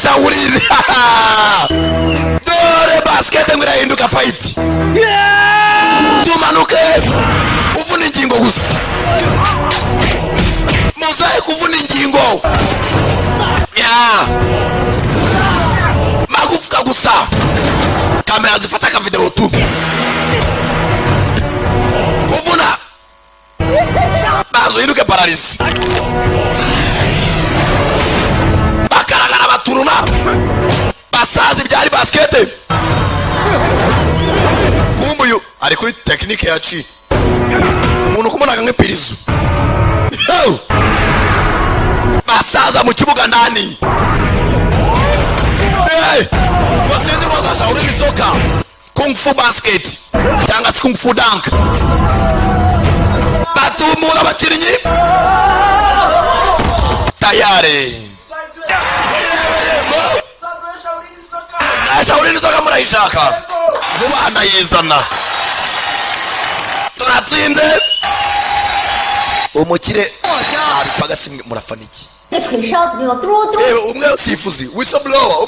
Shaolin. Dore basket ngo irahinduka fight. Tumanuke kuvuna ingingo gusa, muzahe kuvuna ingingo ya magufwa gusa. Kamera zifata akavideo tu, kuvuna banza uhinduke paralysie. Bakaragara baturuna basaza ibyari basket. Kumbe uyu ari kuri tekinike ya ci umuntu ukubonaga nk'ipirizo. Yo! Basaza mu kibuga ndani. Hey! Ngo sinzi ngo za Shaolin Soccer, kung fu basket cyangwa se kung fu dunk, batumura abakinnyi tayari. Yewe, na Shaolin Soccer murayishaka vuba, ndayizana. Turatsinze umukire ntabipaga simwe, murafana iki? 那吹哨子就嘟嘟。 Yewe, umwe sifuzi, whistleblower.